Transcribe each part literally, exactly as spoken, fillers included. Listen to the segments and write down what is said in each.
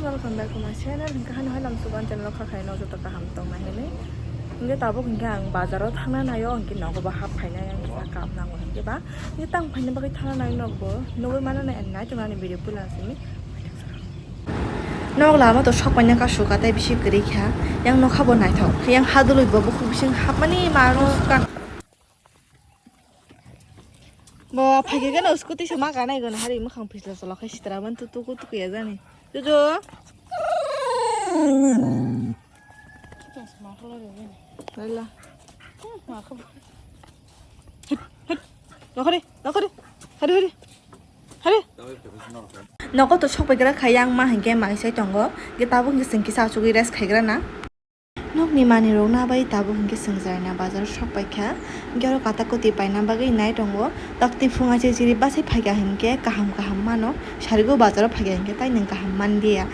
Welcome back to my channel. Hingke hano hai lam suban channel kha khaino joto kaham tong nai hinwi. Hingke tabuk hingke ang bazaro thangna naio, hingke nogo bo hap phainai ang kisa kam nango hingke ba. Hingke tang phaina bagwi thangna nai nokbo nugwi mano nai, nai tongna ni video puila simi. Nok lama to sok paina ka suka tai bisi kwrwi kha. Yang nokha bo naithok. Yang hadului bo bukhuk bising hapmani mano suka. Bo phaikhe gano scooty se ma kanai gano hari mukhang phisla solo khai sitra man tu tuku tuku ya jani. Jojo. Laila. Nokore, nokore. Hari, hari. Hari. Noko to sok bai gra khai yang ma hingke mai sai tongo. Ge tabuk hingke sing kisa achugwi rest khai gra na. Nokni manwirok nabai tabuk hingke chwng Jaraina bazar o sok paikha. Hingke oro kata koti paina bagwi nai tongo. Taktwi phunga chiri chiri bachai phaikha hingke kaham kaham mano. Sarigo bazar o phaikha hingke tai nwng kaham manliya.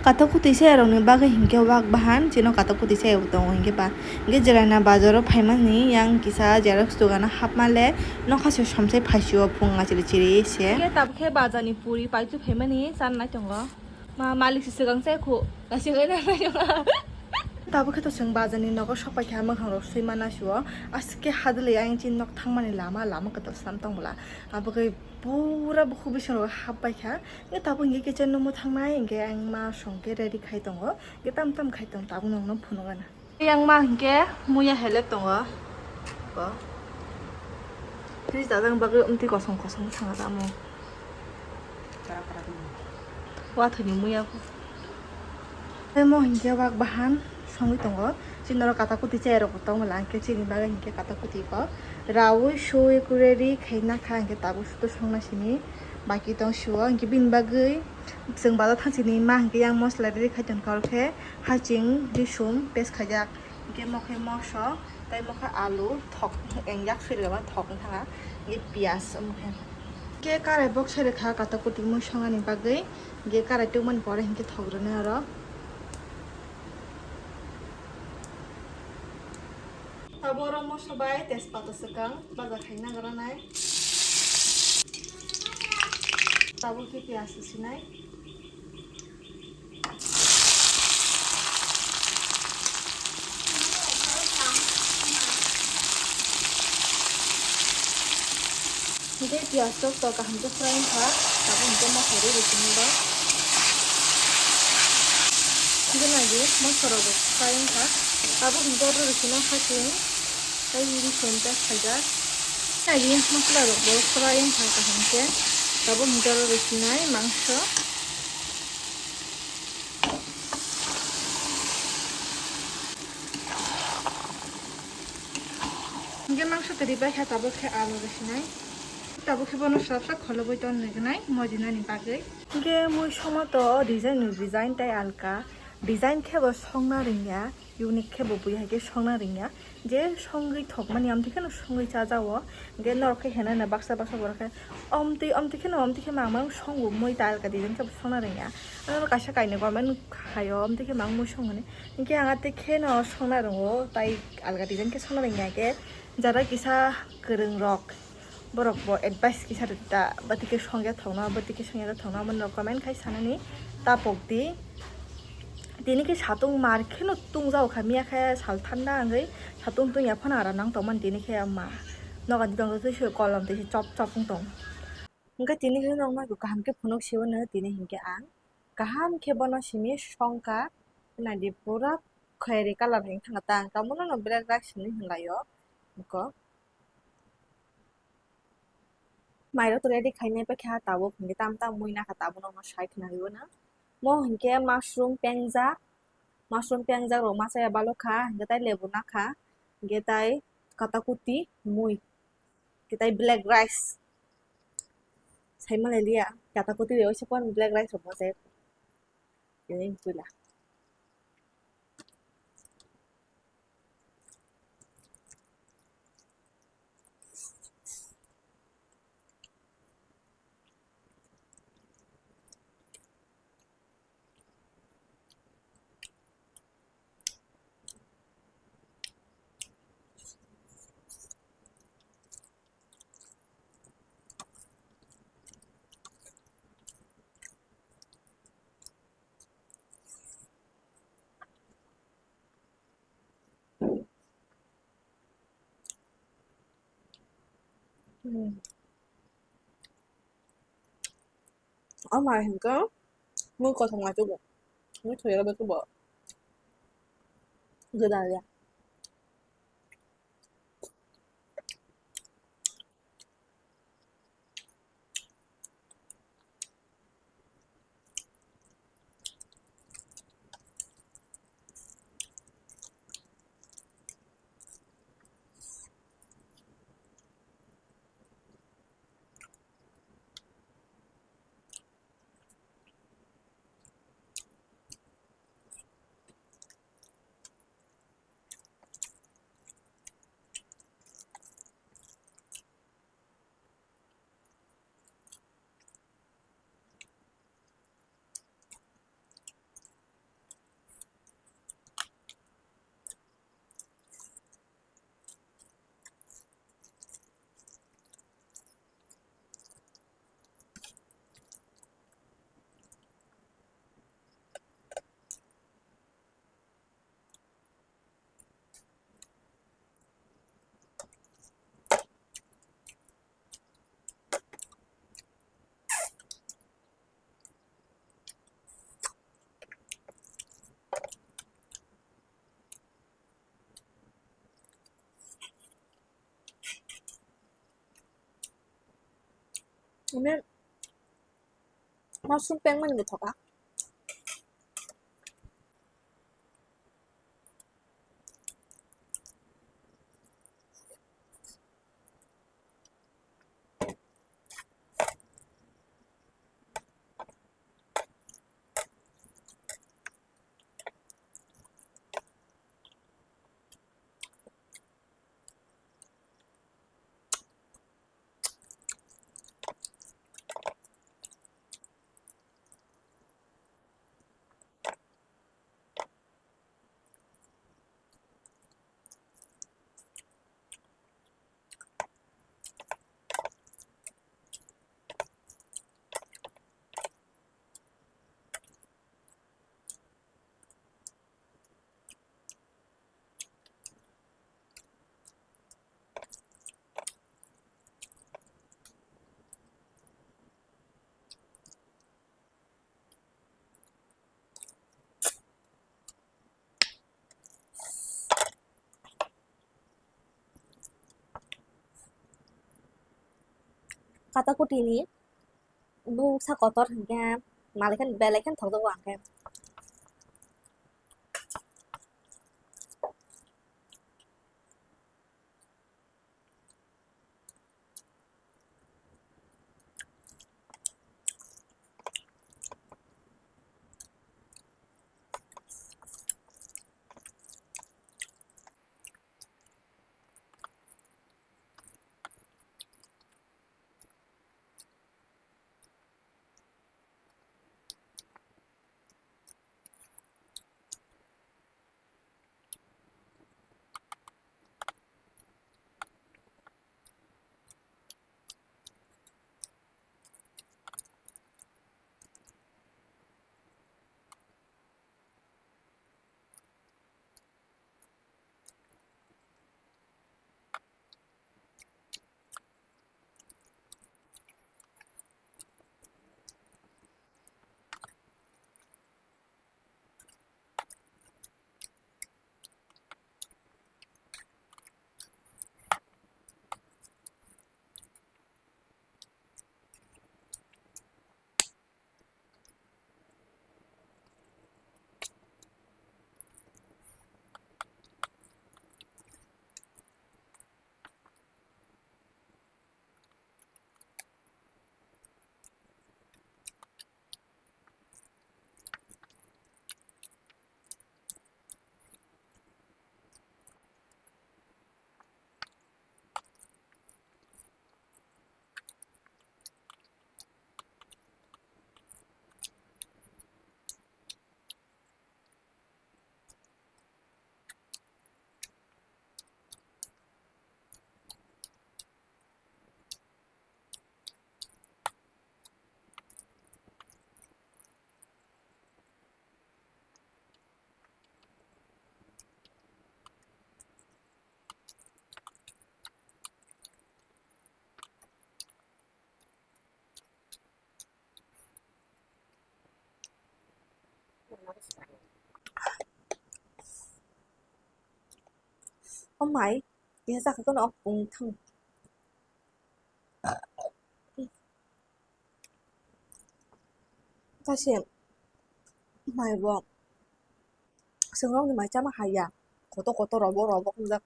Kata koti chayarokni bagwi hingke wak bahan chino kata koti chayarok tongo hingke ba. Hingke Jaraina bazar o phaimani yang kisa xerox dogano hapmale nokha se somsai phaisio phunga chiri chiri se. Hingke tabuk khe bazar ni puri paitwi phaimani chan nai tongo. Ma malik se swkang se khu. Naisingwi nainai. Tabuk khe to chwng bazar ni nogo sok paikha, mwkhang rok swi mana sio. Aswk khe hadwlwi ayang chini nok thangmani lama, lama kwtal slam tong bwla. Abo khe pura bukhuk bising rogo hap paikha. Nge tabuk hingke kitchen room o thangnai, hingke ayang ma song khe ready khai tongo. Nge tam tam khai tong tabuk nokno phunuk gana. Yang ma hingke muya helep tongo. Ko. Fridge dajak bagwi omtwi kosong kosong thanga tamo. Wathoni muya bo. Tei mo hingke wak bahan songwi tongo. Chini oro kata kuti chayarok bo tongmala hingke chini bagwi hingke kata kuti ko. Rawi suwi kureri khaina kha hingke tabuk suto songna simi. Baki tong sio hingke bini bagwi chwng bazar thang chini ma hingke yang mosla riri khai tongkha oro khe. Haching, risum, pes khaijak, hingke mokhe moso, tei mokhe alu, thok, eng yak sui rwma thok wng thanga, hingke piyaj, omo khe. Hingke karai boksai rwkha kata kuti mui songani bagwi, hingke karai tubumani pore hingke thok rwnai oro. Tabuk oro moso bai tejpata swkang baja khaina gana nai. Tabuk khe piyaj se sinai. Hingke piyaj rok to kaham khe fry wngkha, tabuk hingke mosla rwi rwsini bo. Hingke nai di mosla rok bo fry wngkha, tabuk hingke oro rwsino haching tei risum tei khaijak. Nai di mosla rok bo fry wngkha kaham khe, tabuk hingke oro rwsinai mangso. Hingke mangso twi bai kha tabuk khe alu rwsinai. Tabuk khe bono srap srap kholobwi ton nai gwnai mojinani bagwi. Hingke mui songma to design ni design tei alka. Design khe bo songna rwngya, unique khe bo bui hai khe songna rwngya. Je songwi thokmani amtwi kheno songwi chajago. Hingke norok khe hwnwi baksa baksa borok khe omtwi omtwi kheno omtwi khe mang mang songo mui ta alka design khe bo songna rwngya. Ano kaisa kainwi government haio omtwi khe mang mui songmani. Hingke ang atwi kheno songna rwngo, tai alga design khe songna rwngya khe jara kisa kwrwng rok, borok bo advice kisa rwdi ta, bwtwi khe songya thokno, bwtwi khe songya thokno, omo norok comment khai sanani tapok di. Tini khe satung mar kheno tungjago kha, miya khe sal thanda wngwi satung tungya phano aram nang tongmani tini khe ma nogo di tongtwi se kolom twi se chop chop wng tong. Hingke tini khe nokno kaham khe phunuk sio no tini hinkhe ang kaham khe bono simi songkha. Naidi pura khayari colour hai wngkha ta ang kamono no black rice hinwi hinlaio. Eko mairok to ready khainai paikha tabuk hinkhe tam tam mui nakha tabuk nokno side khwnarwi o na. Mo hinkhe mushroom pengjak, mushroom pengjak rok masa ya balokha hinkhe tai lebu nakha hinkhe tai katakuti mui hinkhe tai black rice. Saimalailiya katakuti bai waisa phano black rice rok masa ya. Ini puila. Hmm. O mai hwnkhe mui kothoma tubu. Mui thwi rwbaikhe bo gwdal ya. Ini mushroom peng mani thoka. Kata kutini buksa kotor hwnkhe malai khe belai khe thokjago ang khe. Oh my, kisa sakha kono ok pung thang. Kaisa mai bo. Chwng rokni mai chama haya. Kotor kotor robo robo wngjak.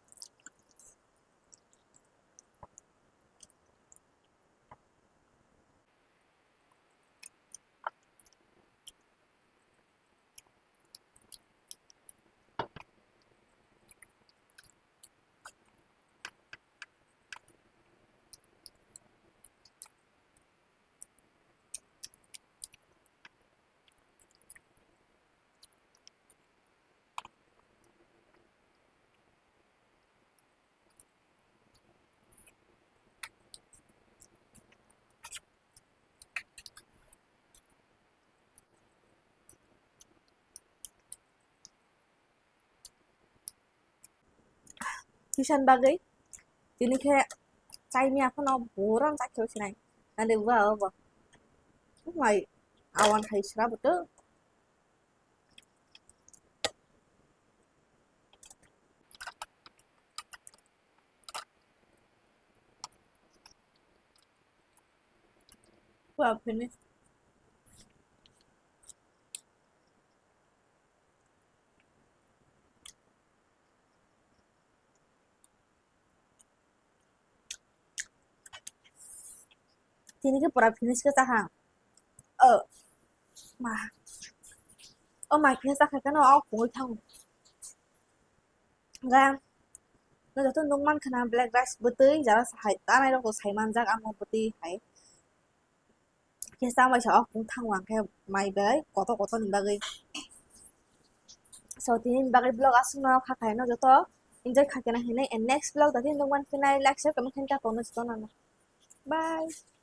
Kisan bagwi tini khe chai mia phano buran chakhe sinai. Nande ba obo. Mai awan khai sra buto. Wa finish. Tini khe pura finish khe chakha. O ma. O ma khe chakha khe no o kungwi thango. Ga no joto nukman khana black rice bwtwi jara sai tanai rok sai manjak amo bwtwi hai. Khe chama sa o kung thango ang khe mai bai kotor kotor ni bagwi. So tini ni bagwi vlog aswk no kha khaino joto enjoy kha kena hinwi, and next vlog da tini nukman phinai like share comment khe ta tongno joto no. Bye.